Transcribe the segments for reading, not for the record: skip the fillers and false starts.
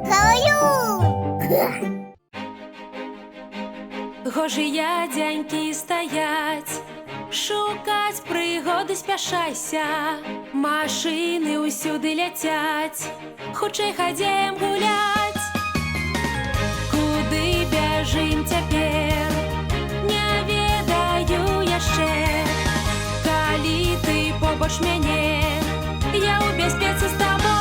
Каю! Гожыя дзянькі стаяць, шукаць прыгоды спяшайся. Машыны ўсюды ляцяць, хутчэй хадзем гуляць. Куды бяжым цяпер, не ведаю яшчэ. Калі ты побач мяне, я ў бяспецы з табой.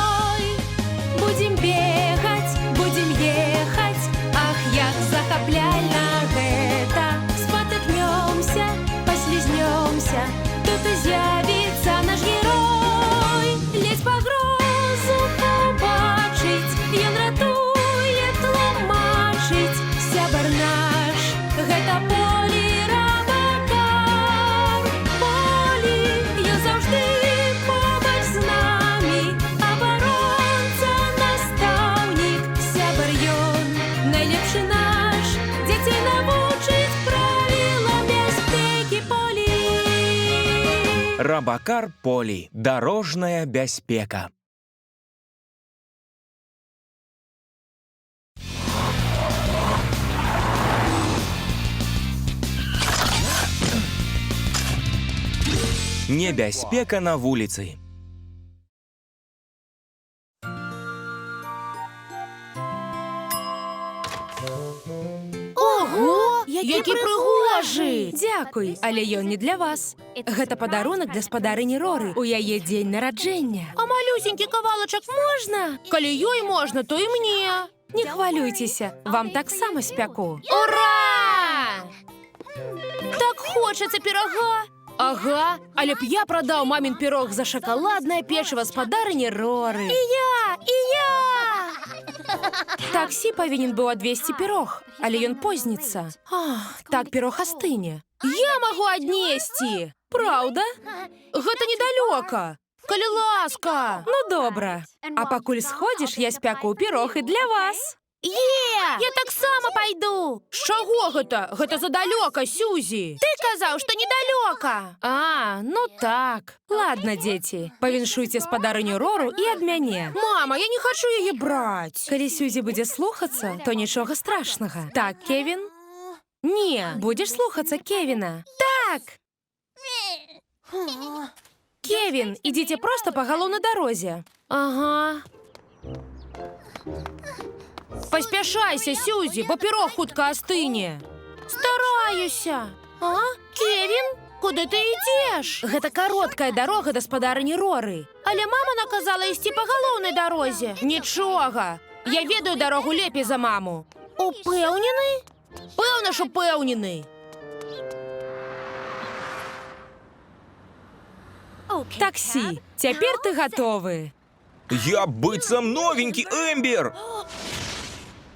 Будзем бегаць, будзем ехаць, ах, як захапляльна гэта. Спатыкнёмся, паслізнёмся, тут і з'явіцца наш герой. Ледзь пагрозу пабачыць, ён ратуе, тлумачыць. Сябар наш, гэта Полі Рабакар. Полі, ён заўжды побач з намі, абаронца, настаўнік, сябар ён, найлепшы наш, дзяцей навучыць правілам бяспекі Полі. Рабакар Полі. Дарожная бяспека. Небяспека на вуліцы. Ого, які прыгожы! Дзякуй, але ён не для вас. Гэта падарунак для спадарыні Роры у яе дзень нараджэння. А малюсенькі кавалачак можна? Калі ёй можна, то і мне. Не хвалюйцеся, вам таксама спяку. Ура! Так хочацца пірага. Ага, але б я прадаў мамін пірог за шакаладнае печыва спадарыні Роры. І я, і я! Таксі павінен быў адвесці пірог, але ён позніцца. Ах, так пірог астыне. Я магу аднесці. Праўда? Гэта недалёка. Калі ласка. Ну добра. А пакуль сходзіш, я спяку пірог і для вас. Е! Я таксама пайду. З чаго гэта? Гэта задалёка, Сюзі. Ты казаў, што недалёка. А, ну так. Ладно, дзеці, павіншуйце спадарыню Рору і ад мяне. Мама, я не хачу яе браць. Калі Сюзі будзе слухацца, то нічога страшнага. Так, Кевін? Не. Будзеш слухацца Кевіна? Так! Кевін, ідзіце проста па галоўнай дарозе. Ага. Паспяшайся, Сюзі, бо пірог хутка астыне. Стараюся. А? Кевін, куды ты ідзеш? Гэта кароткая дарога да спадарыні Роры. Але мама наказала ісці па галоўнай дарозе. Нічога. Я ведаю дарогу лепей за маму. Упэўнены? Пэўна ж упэўнены. Таксі, цяпер ты гатовы. Я быццам новенькі, Эмбер!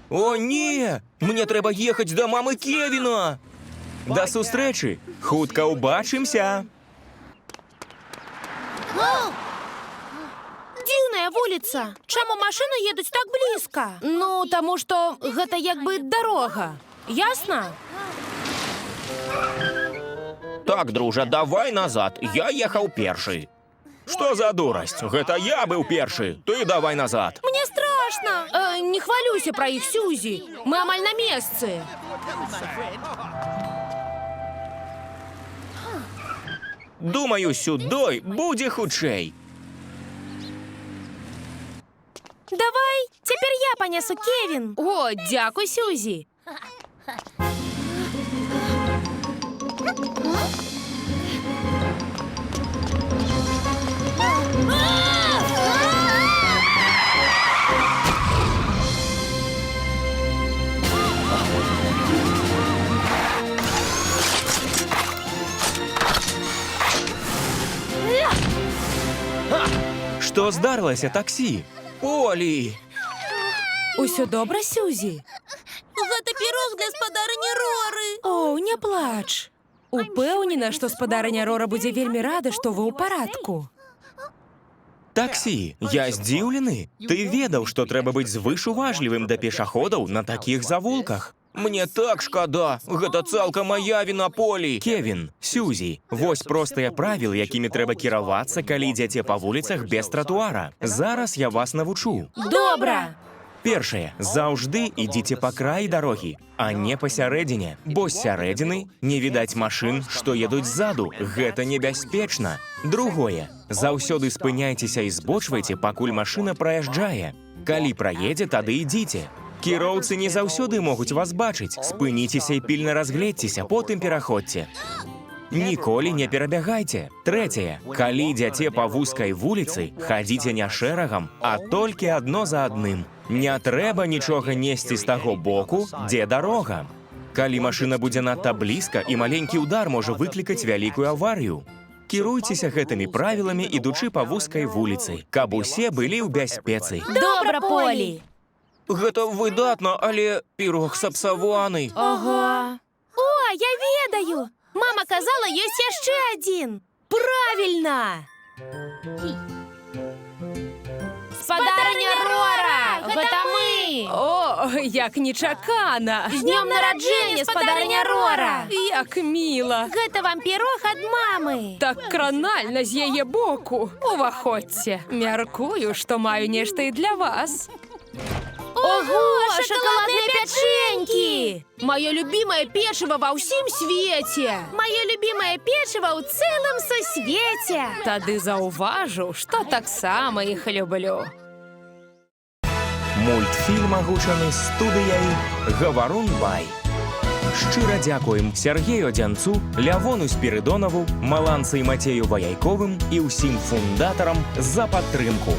О, не! Мне трэба ехаць да мамы Кевіна! Да сустрэчы! Хутка ўбачымся! Дзіўная вуліца. Чаму машыны едуць так блізка? Ну, таму што гэта як бы дарога. Ясна? Так, дружа, давай назад. Я ехаў першы. Што за дурасць? Гэта я быў першы. Ты давай назад. Мне страшна. Не хвалюйся пра іх, Сюзі. Мы амаль на месцы. Думаю, сюдой будзе хутчэй. Давай, цяпер я панясу Кевін. О, дзякуй, Сюзі. Што здарылася, таксі? Полі! Усё добра, Сюзі? Гэта пірог для спадарыні Роры. О, не плач. Упэўнена, што спадарыня Рора будзе вельмі рада, што вы ў парадку. Таксі, я здзіўлены. Ты ведаў, што трэба быць звышуважлівым да пешаходаў на такіх завулках. Мне так шкада. Гэта цалкам мая віна, Полі. Кевін, Сюзі, вось простыя правілы, якімі трэба кіравацца, калі ідзяце па вуліцах без тратуара. Зараз я вас навучу. Добра! Першае, заўжды ідзіце па краі дарогі, а не пасярэдзіне, бо з сярэдзіны не відаць машын, што едуць ззаду. Гэта небяспечна. Другое, заўсёды спыняйцеся і збочвайце, пакуль машына праязджае. Калі праедзе, тады ідзіце. Кіроўцы не заўсёды могуць вас бачыць. Спыніцеся і пільна разгледзьцеся, потым пераходзьце. Ніколі не перабягайце. Трэцяе, калі ідзяце па вузкай вуліцы, хадзіце не шэрагам, а толькі адно за адным. Не трэба нічога несці з таго боку, дзе дарога. Калі машына будзе надта блізка, і маленькі ўдар можа выклікаць вялікую аварыю. Кіруйцеся гэтымі правіламі, ідучы па вузкай вуліцы, каб усе былі ў бяспецы. Добра, Полі! Гэта выдатна, але пірог сапсаваны. Ага. О, я ведаю! Мама казала, ёсць яшчэ адзін. Правільна! Спадарыня Рора! Гэта мы! О, як нечакана! З днём нараджэння, спадарыня Рора! Як міла! Гэта вам пірог ад мамы. Так кранальна з яе боку. Уваходзьце. Мяркую, што маю нешта і для вас. Ого, шакаладныя пячэнькі! Маё любімае печыва ва ўсім свеце! Маё любімае печыва ў цэлым сусвеце! Тады заўважу, што таксама іх люблю. Мультфільм агучаны студыяй Гаварун Бай. Шчыра дзякуем Сяргею Адзянцу, Лявону Спірыдонаву, Маланцы і Мацею Ваяйковым і ўсім фундатарам за падтрымку.